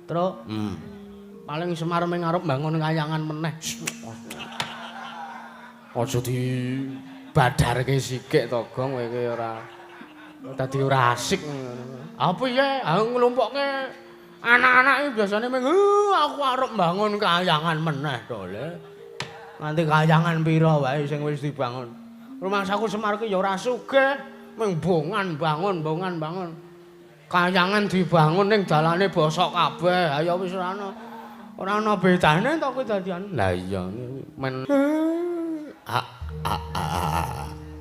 Truk. Paling Semar ming arep mbangun kayangan meneh. Aja dibadarke sikik to, Gong, kowe iki ora dadi ora asik. Apa iya? Aku nglumpukke anak-anak iki biasane ming aku arep mbangun kayangan meneh to, Le. Nganti kayangan pira wae sing wis dibangun. Rumangsaku Semar ki ya ora sugih, ming bongan bangun, bongan bangun. Kayangan dibangun ning dalane bosok kabeh. Ayo wis ora ana. Ora ana bedane to kuwi dadian. Lah iya men a a a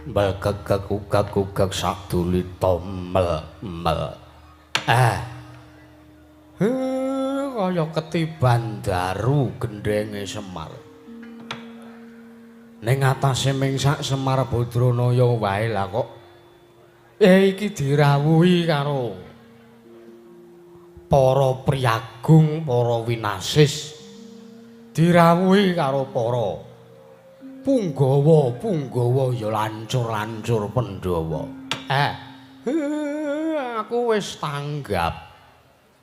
Bagagak ugak ugak sakdulita mel mel. Eh. Kaya ketiban daru gendhenge Semar. Ning atase ming sak Semar Badranaya wae lah kok. Iki dirawuhi karo para priyagung, para winasis. Dirawuhi karo para punggawa, punggawa ya lancur-lancur Pandhawa. Aku wis tanggap.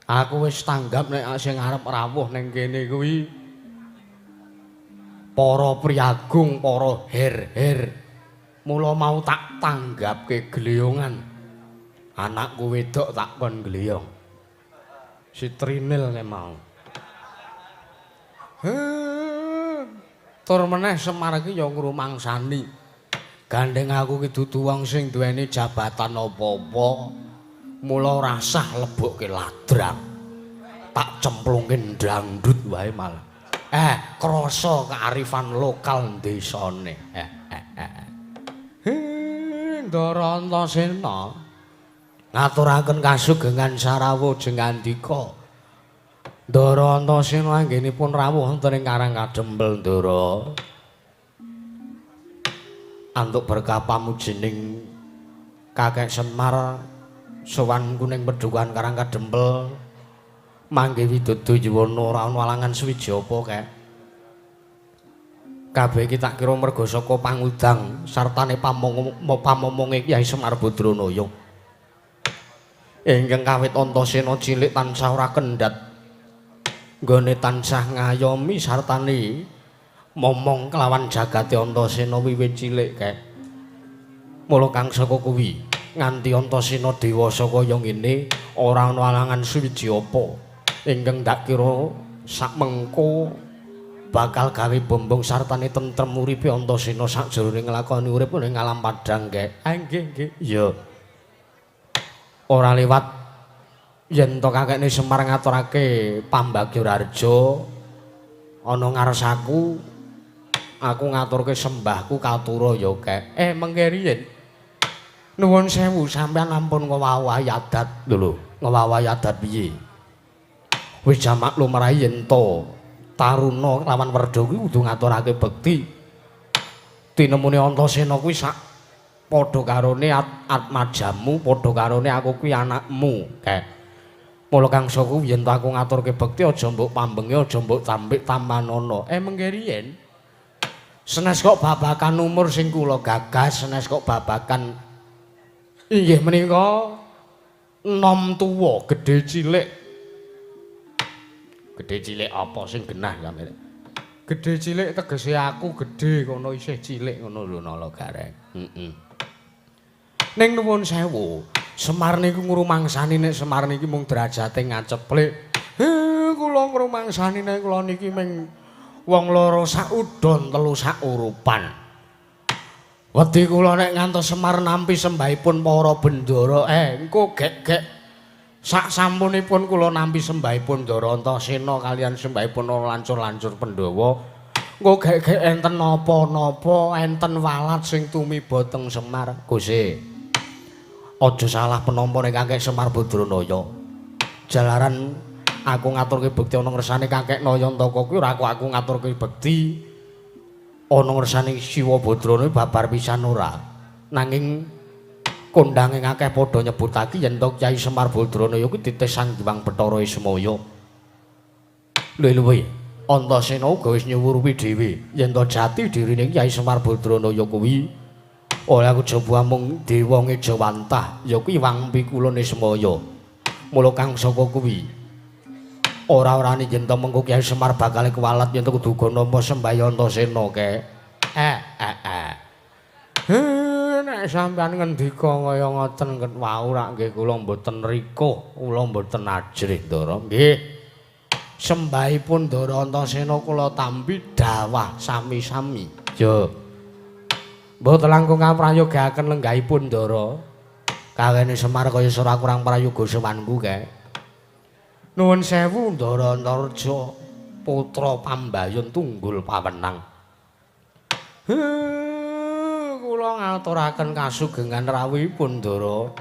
Aku wis tanggap nek sing arep rawuh ning kene kuwi para priyagung, para her-her. Mula mau tak tanggapke gleyongan. Anakku wedok tak kon gleyong. Si Trinil nek mau. Tur meneh Semar iki ya ngrumangsani. Gandeng aku ki dudu wong sing duweni jabatan apa-apa. Mula ora sah lebokke ladrang. Tak cemplungke dangdut wae malah. Krasa kearifan lokal desane. Ndara Antasena ngaturaken kasugengan sarawuh jengandika. Ndara Antasena anggenipun rawuh wonten ing Karang Kadempel, Ndara. Antuk berkah pamujining Kakek Semar sowan kuning pedukuhan Karang Kadempel mangke widodo yuwana ora ana alangan suwiji apa kek. Kabeh iki tak kira merga saka pangudang sartane pamomonge Kyai Semar Badranaya. Ingkang kawit Antasena cilik tansah ora kendhat. Nggone tansah ngayomi sartane momong kelawan jagate Antasena wiwit cilik kek. Mula kang saka kuwi nganti Antasena dewasa kaya ngene ora ana alangan suwiji apa ingkang ndak kira sak mengko bakal gawe bombong sartane tentrem uripe Antasena sakjroning nglakoni urip ning alam padhang kek. Ah nggih nggih. Iya. Ora lewat yen to kakekne Semar ngaturake pambagya raharja ana ngarsaku, aku ngaturke sembahku katura ya kek. Mengke riyin. Nuwun sewu sampean ampun ngowahi adat lho lho. Ngowahi adat piye? Wis jamak lumrahe yen to taruna lawan werda kuwi kudu ngaturake bekti. Tinemune Antasena kuwi sak padha karone atmajamu, padha karone aku kuwi anakmu, kek. Mula kang saka yen to aku ngaturke bekti aja mbok pambengi, aja mbok tambik tampanana. Mengke riyin. Senes kok babakan umur sing kula gagas, senes kok babakan inggih menika nom tuwa, gedhe cilik. Gedhe cilik apa sing genah sampeyan? Gedhe cilik tegese aku gedhe kono isih cilik ngono lho Nala Gareng. Heeh. Ning nuwun sewu, Semar niku ngrumangsani nek Semar niki mung derajate ngaceplik. Kula ngrumangsani nek kula niki ming wong loro sak udon telu sak urupan. Wedi kula nek ngantos Semar nampi sembahipun para bendara, engko gek-gek sak sampunipun kula nampi sembahipun Ndara Antasena kaliyan sembahipun lancur-lancur Pandhawa, engko gek-gek enten napa-napa, enten walat sing tumiba teng Semar. Gusti. Aja salah penampa ning Kakek Semar Badranaya. Jalaran aku ngaturke bekti ana ngersane Kakek Nayantaka kuwi ora kok aku ngaturke bekti ana ngersane Siwa Badrana babar pisan ora. Nanging kondange akeh padha nyebutake yen to Kyai Semar Badranaya kuwi titih Sang Hyang Bathara Ismaya. Luwe-luwe Antasena uga wis nyuwurupi dhewe yen to jati dirine Kyai Semar Badranaya kuwi oleh aku jaba amung dewa ngejawantah ya kuwi Wang Pikulun Ismaya. Mula kang saka kuwi Ora-orane yen to mengko Kyai Semar bakal kuwalat yen to kudu uga nampa sembahyang Antasena ke. Eh eh eh. Nek sampean ngendika kaya ngoten ket wau rak nggih kula mboten rikuh, kula mboten ajrih Ndara. Nggih. Sembahipun Ndara Antasena kula tampi dawah sami-sami. Yo. Mboten langkung kaprayogaken lenggahipun Ndara. Kawene Semar kaya ora kurang prayoga sowanku kae. Nuwun sewu Ndara Antarja putra Pambayun Tunggul Pawenang. Kula ngaturaken kasugengan rawuhipun Ndara.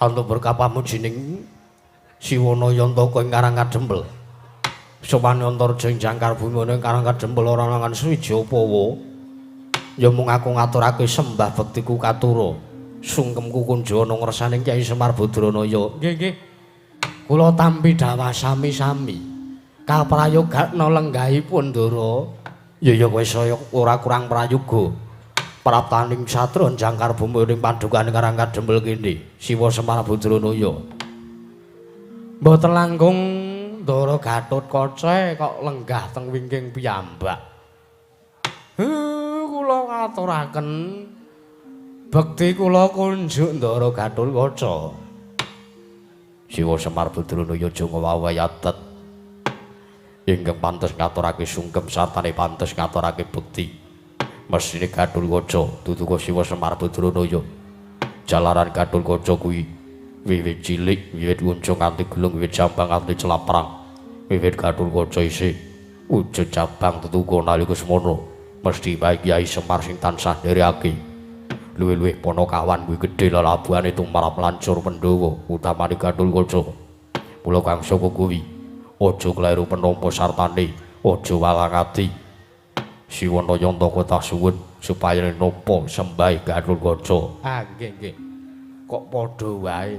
Antuk berkah pamujining Siwana Yantaka ing Karang Kadempel. Sowan Antarja ing jangkar bumi ing Karang Kadempel ora langan Swijapawa. Ya mung aku ngaturake sembah bektiku katura. Sungkemku kunjana ngersaning Kyai Semar Badranaya. Nggih, nggih. Kula tampi dawah sami-sami. Kaprayogakna lenggahipun Ndara. Ya ya kowe saya ora kurang prayoga. Praptaning satra jangkar bumi ing pandukane Karang Kadempel kene. Siwa Semar Badranaya. Mboten langkung Ndara Gatotkaca kok lenggah teng wingking piyambak. Kula ngaturaken bekti kula kunjuk Ndara Gatotkaca. Siwa Semar Badranaya aja ngowahi adat. Ingkang pantes ngaturake sungkem sartane pantes ngaturake bekti. Mesthine Gatotkaca duduka Siwa Semar Badranaya. Jalaran Gatotkaca kuwi wiwit cilik, wiwit unca nganti gelung, wiwit jambang nganti celaprang. Wiwit Gatotkaca isih wujud cabang tetuka nalika semono. Mesthi bae Kyai Semar sing tansah nderekake. Luwih-luwih Panakawan kuwi gedhe lelabuhane tumrap lancur Pandhawa utamane Gatotkaca. Mula kang saka kuwi aja kleru penampa sartane aja walang ati. Siwana Yantaka tak suwun supaya nampa sembah Gatotkaca. Ah nggih nggih. Kok padha wae.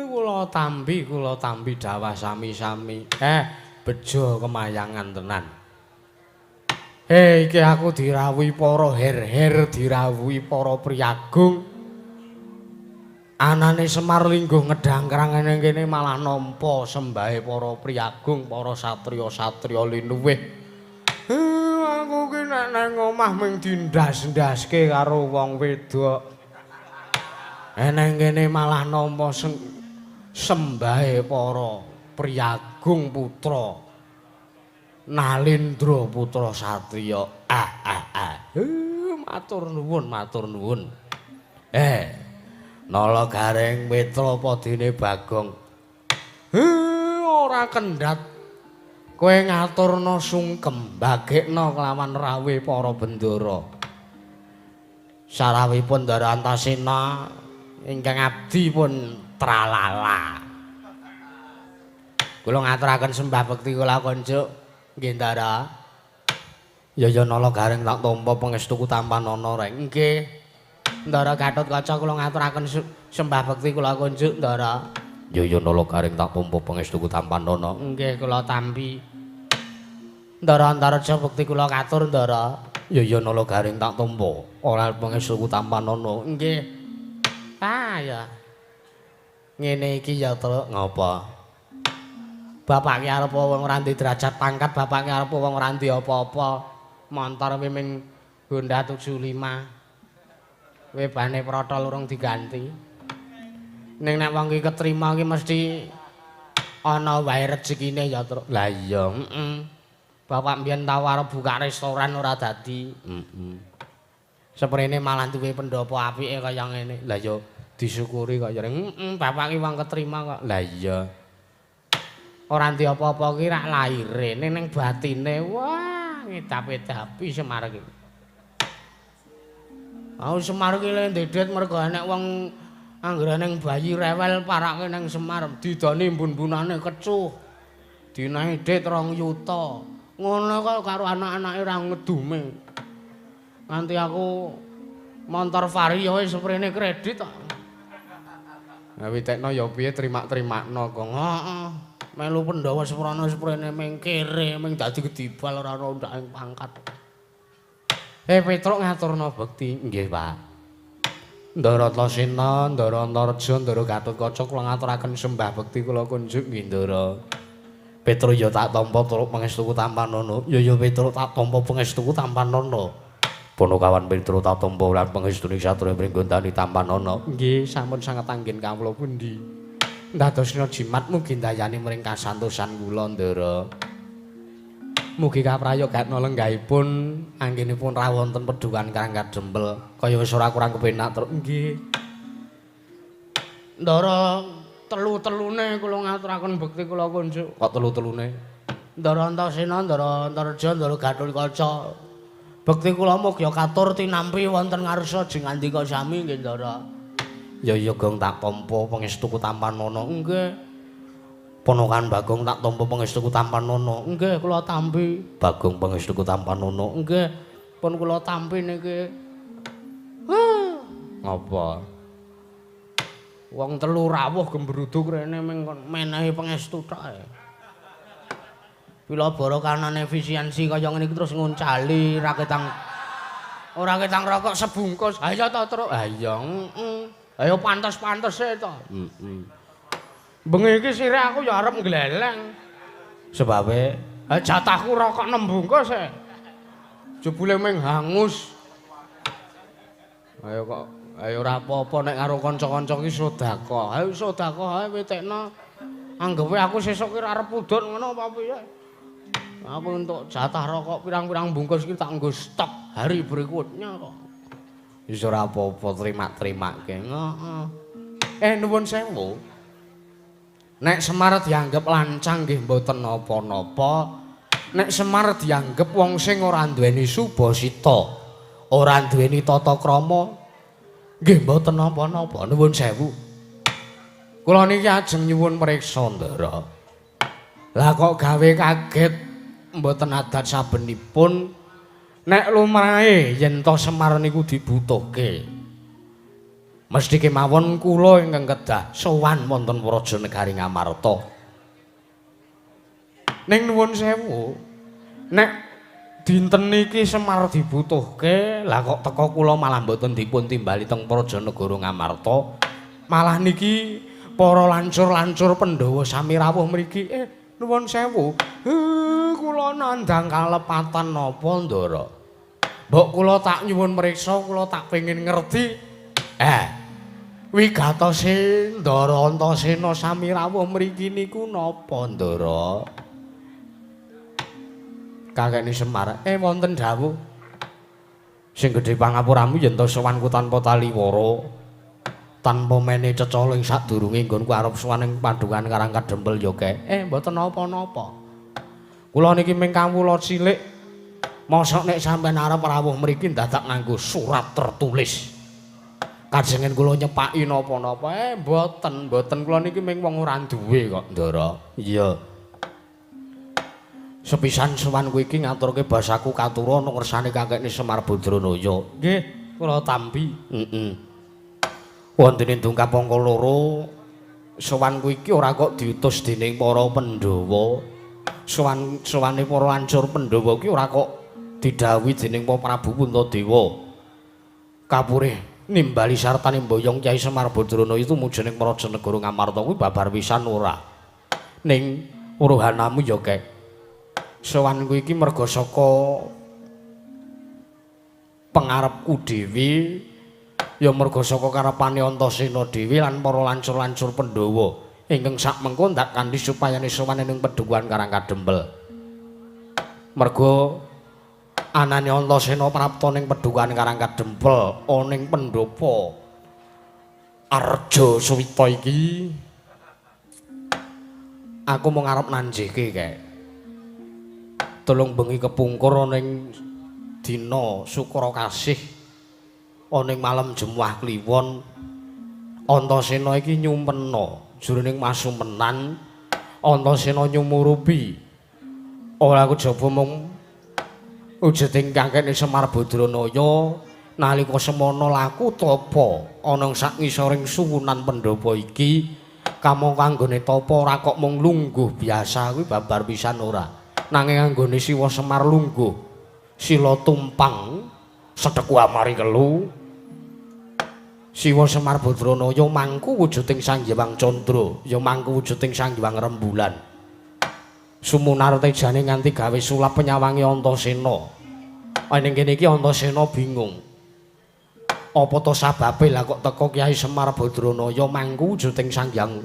Kula tampi dawah sami-sami. Bejo kemayangan tenan. Iki aku dirawuhi para her-her, dirawuhi para priyagung. Anane Semar lingguh ngedangkrang ning kene malah nampa sembahe para priyagung, para satriya-satriya linuwih. Aku ki nek nang omah mung dindas-ndaske karo wong wedok. Nang kene malah nampa sembahe para priyagung putra Nalendra putra satriya. Matur nuwun, matur nuwun. Nala Gareng Mitra padene Bagong. Ora kendhat. Kowe ngaturna sungkem bagekna kelawan rawuh para bendara. Sarawuhipun Ndara Antasena ingkang abdi pun tralala. Kula ngaturaken sembah bekti kula konjuk. Nggih Ndara. Ya ya Nala Gareng tak tampa pangestuku tampanana reng. Nggih. Ndara Gatotkaca kula ngaturaken sembah bekti kula kunjuk Ndara. Ya ya Nala Gareng tak tampa pangestuku tampanana. Nggih kula tampi. Ndara Antareja bekti kula katur Ndara. Ya ya Nala Gareng tak tampa ora pangestuku tampanana. Nggih. Ah ya. Ngene iki ya Truk ngapa? Bapak ki arep wong ora ndek derajat pangkat, bapak ki arep wong ora ndek apa-apa. Montor kuwi ming Honda 75. Webane protol urung diganti. Ning nek wong ki ketrima ki mesti ana wae rezekine ya, Truk. Lah iya, heeh. Bapak mbiyen tau arep buka restoran ora dadi. Heeh. Seprene malah duwe pendopo apike kaya ngene. Lah ya disyukuri kaya heeh, bapak ki wong ketrima kok. Lah iya. Ora ndi apa-apa ki rak laire, ning ning batine wah ngedap-edapi Semar ki. Aku Semar ki le ndedet mergo enek wong anggere ning bayi rewel parake ning Semar didoni mbun-mbunane kecuh. Dinae dit 2 yuta. Ngono kok karo anak-anake ra ngedume. Nganti aku montor Vario wis seprene kredit kok. Nah witekno ya piye trimak-trimakno kok. Heeh. Melu Pandhawa seprana seprene ming kere ming dadi gedibal ora ana undake pangkat. Petruk ngaturna bekti. Nggih, Pak. Ndara Antasena, Ndara Antareja, Ndara Gatotkaca kula ngaturaken sembah bekti kula kunjuk nggih Ndara. Petro ya tak tampa truk pangestuku tampanana. Ya ya Petro tak tampa pangestuku tampanana. Ponokawan Petro tak tampa lan pangestune satriya pringgondani tampanana. Nggih, sampun sanget anggen kawula pundi. Ndadosna jimat mugi ndayani mring kasantosan kula Ndara. Mugi kaprayogatna lenggahipun anggenipun rawonten pedhukan Karang Kadempel kaya wis ora kurang kepenak truk. Nggih. Ndara telu-telune kula ngaturaken bekti kula kunjuk. Kok telu-telune? Ndara Antasena, Ndara Antareja, Ndara Gatotkaca. Bekti kula mugi katur tinampi wonten ngarsa jeng ngandika sami nggih Ndara. Ya ya Gong tak tampa pangestuku tampanana. Nggih. Ponokan Bagong tak tampa pangestuku tampanana. Nggih, kula tampi. Bagong pangestuku tampanana. Nggih, pun kula tampi niki. Ngapa? Wong telu rawuh gembruduk rene ming menehi pangestu tok ae. Pilabara kanane efisiensi kaya ngene iki terus nguncali raketang ora ketang rokok sebungkus. Ayo to, Truk. Ha iya, heeh. Ayo pantes-pantese to. Heeh. Bengi iki sire aku ya arep ngleleng. Sebabe jatahku rokok 6 bungkus e. Jebule ming hangus. Ayo kok ayo ora apa-apa nek karo kanca-kanca iki sedekah. Ayo sedekah ae pitekno. Anggepe aku sesuk ki arep udut ngono apa piye. Aku untuk jatah rokok pirang-pirang bungkus iki tak nggo stok hari berikutnya kok. Wis ora apa-apa terima-terimake. Heeh. Nuwun sewu. Nek Semar dianggep lancang nggih mboten napa-napa. Nek Semar dianggep wong sing ora duweni subasita, ora duweni tata krama, nggih mboten napa-napa. Nuwun sewu. Kula niki ajeng nyuwun priksa, Ndara. Lah kok gawe kaget mboten adat sabenipun nek lumrahe yen to Semar niku dibutuhke. Mesti kemawon kula ingkang kedah sowan wonten Praja Negari Ngamarta. Ning nuwun sewu, nek dinten niki Semar dibutuhke, lah kok teka kula malah mboten dipun timbali teng Praja Negara Ngamarta. Malah niki para lancur-lancur Pandhawa sami rawuh mriki. Nuwun sewu. Kula nandhang kalepatan napa, Ndara? Mbok kula tak nyuwun mriksa, kula tak pengin ngerti. Wigatose Ndara Antasena sami rawuh mriki niku napa, Ndara? Kakekne Semar, wonten dawuh. Sing gedhe pangapuramu yen to sowanku tanpa taliwara, tanpa mene cecala ing sadurunge nggonku arep sowan ing Padukan Karang Kadempel ya, Kek. Mboten napa-napa. Kula niki ming kawula cilik. Mosok nek sampeyan arep rawuh mriki dadak nganggo surat tertulis. Kajengen kula nyepaki napa-napa. Mboten, mboten kula niki ming wong ora duwe kok, Ndara. Iya. Sepisan sowanku iki ngaturke basaku katura ana ngersane kakekne Semar Badranaya. Nggih, kula tampi. Heeh. Wontene dongkap angka 2, sowanku iki ora kok diutus dening para Pandhawa. Sowan sowane para lancur Pandhawa iki ora kok didhawuhi dening para Prabu Puntadewa. Kapurih nimbali sartane mboyong Kyai Semar Badranaya itu muju ning Praja Negara Ngamarta kuwi babar pisan ora. Ning uruhanamu ya, Kek. Sowanku iki merga saka pengarepku dhewe, ya merga saka karepane Antasena dhewe lan para lancur-lancur Pandhawa ingkang sak mengko ndak kanthi supayane sowan ning Padukuhan Karang Kadempel. Merga anane Antasena prapta ning Padukuhan Karang Kadempel ana ning pendhapa Arja Suwita iki aku mung arep nanjihke, Kek. Telung bengi kepungkur ana ing dina Sukra Kasih ana ing malem Jemuah Kliwon, Antasena iki nyumpena jroning masumpenan Antasena nyumurupi ora kejaba mung wujuding kakekne Semar Badranaya nalika semana laku tapa ana sak ngisoring suwunan pendhapa iki kamangka anggone tapa ora kok mung lungguh biasa kuwi babar pisan ora, nanging anggone Siwa Semar lungguh sila tumpang sedeku amari kelu. Siwa Semar Badranaya mangku wujuding Sang Hyang Candra, ya mangku wujuding Sang Hyang Rembulan. Sumunar tejane nganti gawe sulap penyawangi Antasena. Ning kene iki Antasena bingung. Apa to sababe lah kok teko Kyai Semar Badranaya mangku wujuding Sang Hyang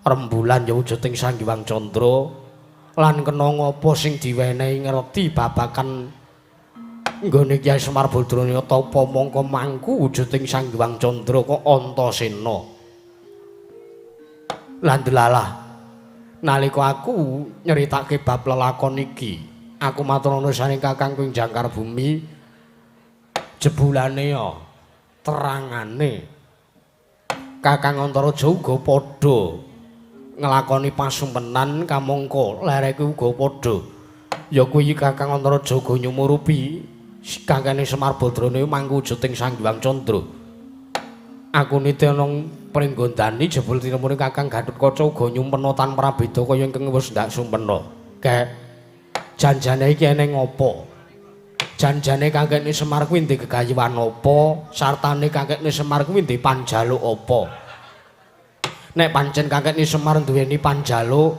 Rembulan ya wujuding Sang Hyang Candra lan kena ngapa sing diwenehi ngerti babakan nggone Kyai Semar Badranaya tapa mongko mangku wujuding Sang Hyang Candra kok Antasena. Lan delalah nalika aku nyeritake bab lelakon iki, aku matur nuwun saking Kakangku ing jangkar bumi, jebulane ya terangane Kakang Antaraja uga padha nglakoni pasumpenan kamangka lereke uga padha ya kuwi Kakang Antaraja uga nyumurupi kakane Semar Badranaya mangku wujuding Sang Hyang Candra. Aku niti ana pringgondani jebul tinemune Kakang Gatotkaca uga nyumpena tanpa prabeda kaya ingkang wis ndak sumpena. Kek janjane iki eneng apa? Janjane kakekne Semar kuwi ndek gegayuhan apa? Sartane kakekne Semar kuwi ndek panjaluk apa? Nek pancen kakekne Semar duweni panjaluk,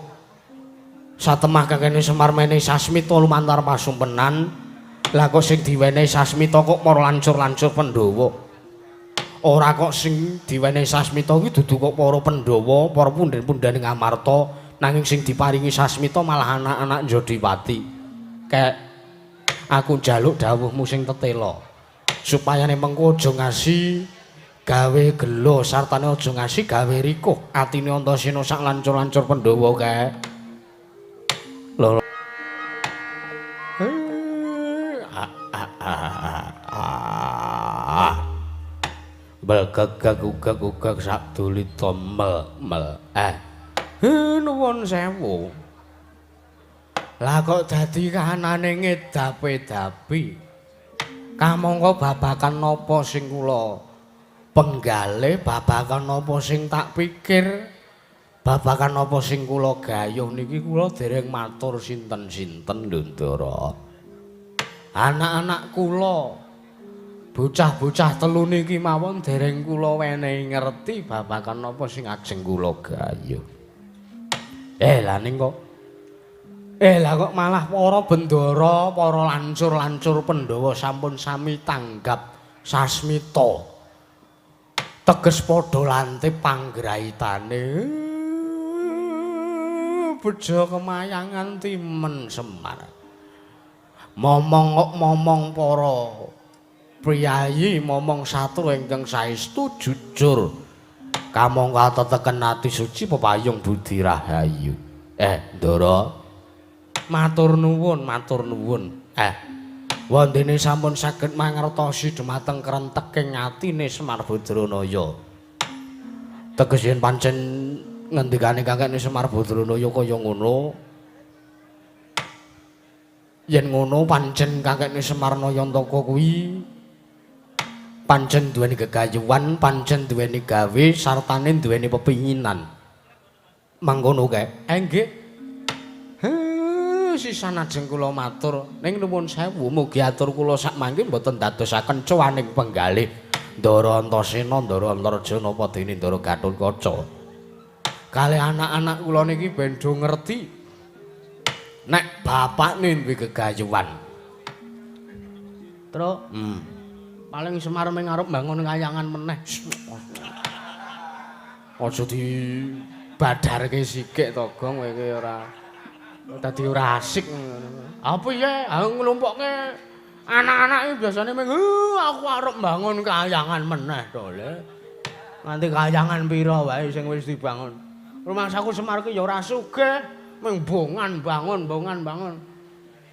satemah kakekne Semar menehi sasmita lumantar pasumpenan, lah kok sing diwenehi sasmita kok mara lancur-lancur Pandhawa. Ora kok sing diwenehi sasmita kuwi dudu kok para Pandhawa, para punden-pundene Ngamarta, nanging sing diparingi sasmita malah anak-anak Jodipati. Kek aku njaluk dawuhmu sing tetela supaya nek mengko aja ngasi gawe gelo sartane aja ngasi gawe rikuh atine Antasena sak lancur-lancur Pandhawa kae. Lho. Belgegeg ugeg-ugeg sak dulita mel mel. Nuwun sewu. Lah kok dadi kahanane ngedapi-dapi. Kamangka babakan napa sing kula penggalih, babakan napa sing tak pikir, babakan napa sing kula gayuh niki kula dereng matur sinten-sinten lho Ndara. Anak-anak kula, bocah-bocah telu niki mawon dereng kula wenehi ngerti babakan napa sing ajeng kula gayuh. Lah ning kok lah kok malah para bendara, para lancur-lancur Pandhawa sampun sami tanggap sasmita. Teges padha lantip panggraitane. Bejo kemayangan timen Semar. Momong kok momong para priyayi, momong satru ingkang saestu jujur. Kamangka teteken ati suci pepayung budi rahayu. Ndara. Matur nuwun, matur nuwun. Wondene sampun saged mangertosi dumateng krenteking atine Semar Badranaya. Teges yen pancen ngendikane kakekne Semar Badranaya kaya ngono. Yen ngono pancen kakekne Semar Nayantaka kuwi pancen duweni gegayuhan, pancen duweni gawe sartane duweni pepinginan. Mangkono kae. Nggih. Sisan ajeng kula matur ning nuwun sewu mugi atur kula sak mangke mboten dadosaken cuwaning penggalih Ndara Antasena, Ndara Antarja napa dene Ndara Gatotkaca. Kalih anak-anak kula niki ben do ngerti nek bapakne duwe gegayuhan. Truk, Paling Semar ming arep mbangun kayangan meneh. Aja dibadarke sikik to, Gong, kowe iki ora dadi ora asik ngono. Apa piye? Aku nglumpukke anak-anak iki biasane ming aku arep mbangun kayangan meneh to, Le. Nganti kayangan pira wae sing wis dibangun. Rumangsaku Semar ki ya ora sugih, ming bongan bangun, bongan bangun.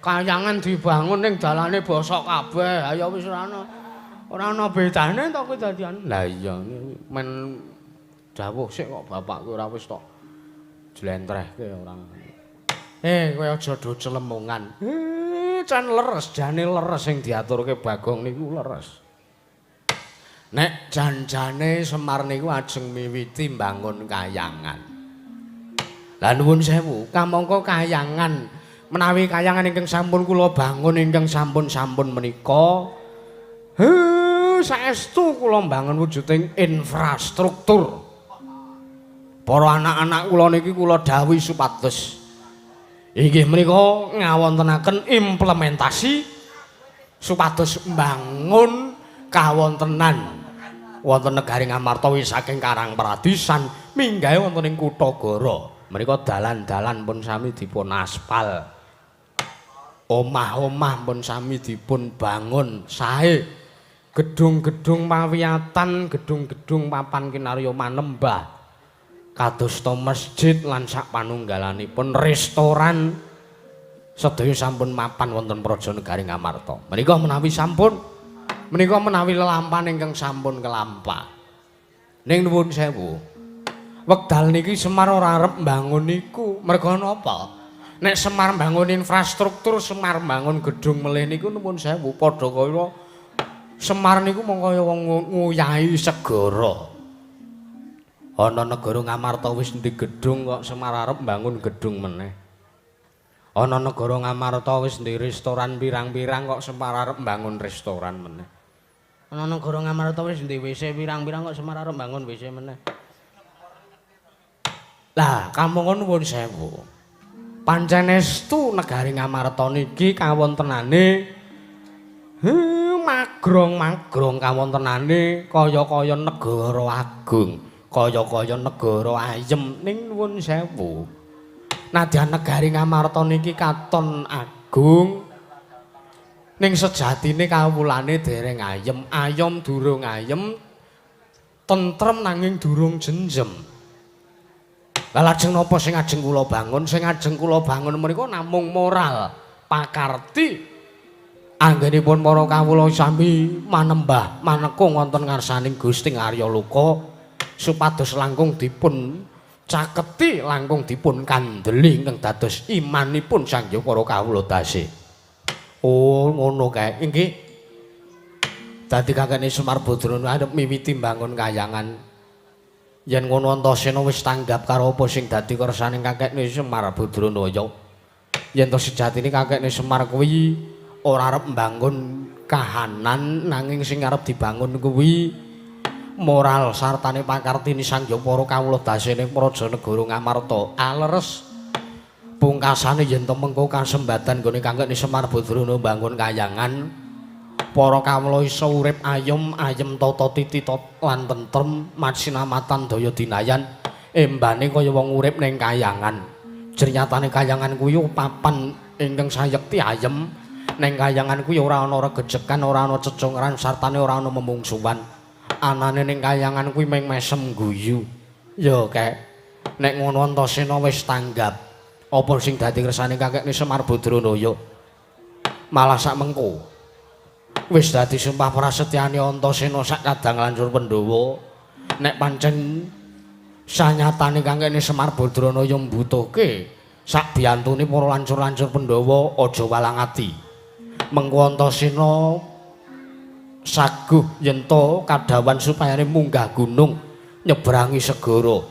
Kayangan dibangun ning dalane bosok kabeh. Ayo wis ora ana. Ora ana bedane to kuwi dadian. Lah iya men dawuh sik kok bapakku ora wis tok jlentrehke ora. Kowe aja do celemongan. Can leres, jane leres sing diaturke Bagong niku leres. Nek janjane Semar niku ajeng miwiti mbangun kayangan. Lah nuwun sewu, kamangka kayangan menawi kayangan ingkang sampun kula bangun ingkang sampun-sampun menika Saestu kula mbangun wujuding infrastruktur. Para anak-anak kula niki kula dawuhi supados inggih menika ngawontenaken implementasi supados mbangun kawontenan wonten negari Ngamarta wis saking Karang Pradisan minggahe wonten ing Kutha Gara. Menika dalan-dalan pun sami dipun aspal. Omah-omah pun sami dipun bangun sae. Gedung-gedung pawiyatan, gedung-gedung papan kinarya manembah. Kadosta masjid lan sak panunggalanipun restoran sedaya sampun mapan wonten Praja Negari Ngamarta. Menika menawi sampun, menika menawi lelampahan ingkang sampun kelampah. Ning nuwun sewu. Wekdal niki Semar ora arep mbangun niku. Merga napa? Nek Semar mbangun infrastruktur, Semar mbangun gedung melih niku nuwun sewu padha kaya Semar niku mung kaya wong nguyahi segara. Ana negara Ngamarta wis ndek gedung kok Semar arep mbangun gedung meneh. Ana negara Ngamarta wis ndek restoran pirang-pirang kok Semar arep mbangun restoran meneh. Ana negara Ngamarta wis ndek WC pirang-pirang kok Semar arep mbangun WC meneh. Lah, kamangka nuwun sewu. Pancen estu negari Ngamarta niki kawontenane magrong-magrong kawontenane kaya-kaya negara agung, kaya-kaya negara ayem ning nuwun sewu. Nadyan negari Ngamarta niki katon agung ning sejatine kawulane dereng ayem, ayom durung ayem, tentrem nanging durung jenjem. Lah lajeng napa sing ajeng kula bangun? Sing ajeng kula bangun menika namung moral pakarti anggenipun para kawula sami manembah manekung wonten ngarsaning Gusti Arya Loka supados langkung dipun caketi, langkung dipun kandheli ingkang dados imanipun sang hyang para kawula dase. Oh, ngono kae. Inggih. Dadi kakene Semar Badrana arep miwiti mbangun kayangan. Yen ngono Antasena wis tanggap karo apa sing dadi kersane kakekne Semar Badranaya. Yen to sejatine kakekne Semar kuwi ora arep mbangun kahanan nanging sing arep dibangun kuwi moral sartane pakartini sang hyang para kawula dasene praja negara Ngamarta. Aleres pungkasane yen to mengko kasembatan gone kakekne Semar Badrana mbangun kayangan, para kawula iso urip ayem ayem tata titi lan tentrem masinamatan daya dinayan embane kaya wong urip ning kayangan. Jernyatane kayangan kuwi papan ingkang sayekti ayem. Ning kayangan kuwi ora ana regejekan, ora ana cecungran, sartane ora ana memungsuhan. Anane ning kayangan kuwi mung mesem guyu. Ya kek nek ngono Antasena wis tanggap apa sing dadi kersane kakekne Semar Badranaya. Malah sak mengko wis dadi sumpah prasetyane Antasena sak kadang lancur Pandhawa. Nek pancen sanyatane kakekne Semar Badranaya mbutuhke sak biyantune para lancur-lancur Pandhawa, aja walang ati. Mengko Antasena saguh yen to kadhawan supayane munggah gunung nyebrangi segara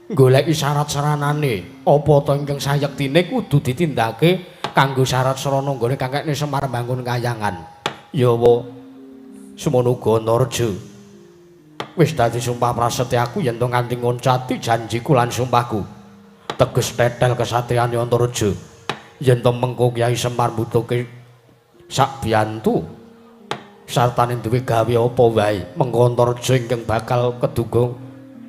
goleki syarat saranane apa to ingkang sayektine kudu ditindakake kanggo syarat sarana nggone kakekne Semar mbangun kayangan. Ya wa semono uga Antareja. Wis dadi sumpah prasetyaku yen to nganti ngoncati janjiku lan sumpahku. Teges tetel kesatriane Antareja. Yen to mengko Kyai Semar mbutuhke sak biyantu sartane duwe gawe apa wae, mengko Antareja ingkang bakal keduga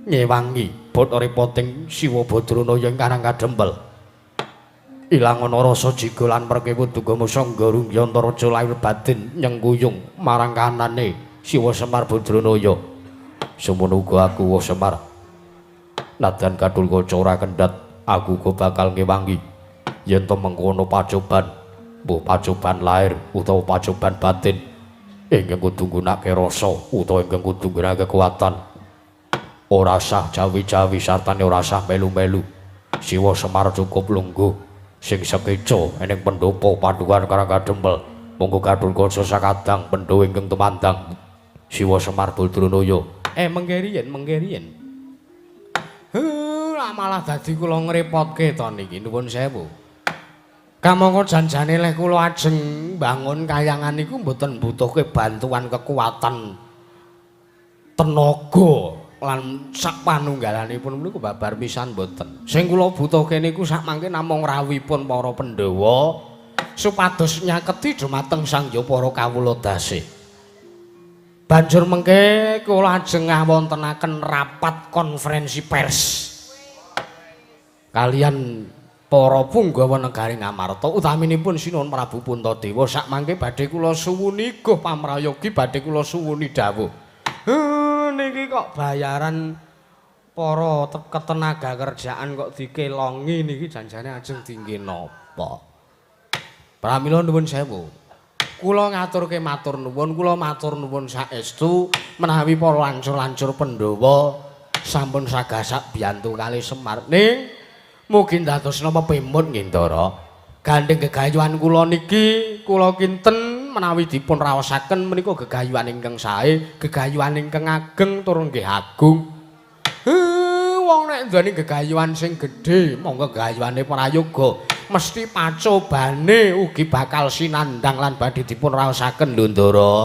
nyewangi bot repoting Siwa Badranaya ing Karang Kadempel. Ilang ana rasa jiga lan perkewu duga musangga rungya Antareja lahir batin nyengkuyung marang kanane Siwa Semar Badranaya. Semono uga aku wa Semar. Nadyan Gatulkaca ora kendhat, aku uga bakal ngewangi yen to mengkono pacoban, mbuh pacoban lahir utawa pacoban batin ingkang kudu nggunakake rasa utawa ingkang kudu nggunakake kekuatan. Ora sah jawi-jawi sartane ora sah melu-melu. Siwa Semar cukup lungguh sing sekeca ning pendopo Padukan Karang Kadempel. Monggo Gatulkaca sakadang pendhawa ingkang tumandang Siwa Semar Badranaya. Mengke riyen, mengke riyen. Heh, malah dadi kula ngrepotke to niki, nuwun sewu. Kamangka janjane leh kula ajeng mbangun kayangan niku mboten mbutuhke bantuan kekuatan Tenaga lan sak panunggalanipun menika babar pisan mboten. Sing kula butuhke niku sak mangke namung rawuhipun para Pandhawa supados nyaketi dumateng Sang Hyang para kawula dasih. Banjur mengke kula ajeng ngawontenaken rapat konferensi pers kalian para punggawa negari Ngamarta, utaminipun Sinuwun Prabu Puntadewa. Sak mangke badhe kula suwuni guh pamrayogi, badhe kula suwuni dawuh. Niki kok bayaran para ketenaga kerjaan kok dikelongi, niki janjane ajeng dingge napa? Pramila nuwun sewu. Kula ngaturke matur nuwun, kula matur nuwun saestu menawi para lancur-lancur Pandhawa sampun sagasak biyantu kalih Semar. Ning mugi dados napa pemut nggih, Ndara. Gandheng gegayuhan kula niki, kula kinten menawi dipun raosaken menika gegayuhan ingkang sae, gegayuhan ingkang ageng tur nggih agung. Wong nek nduweni gegayuhan sing gedhe, monggo gegayuhane prayoga, mesti pacobane ugi bakal sinandang lan badhe dipun raosaken lho, Ndara.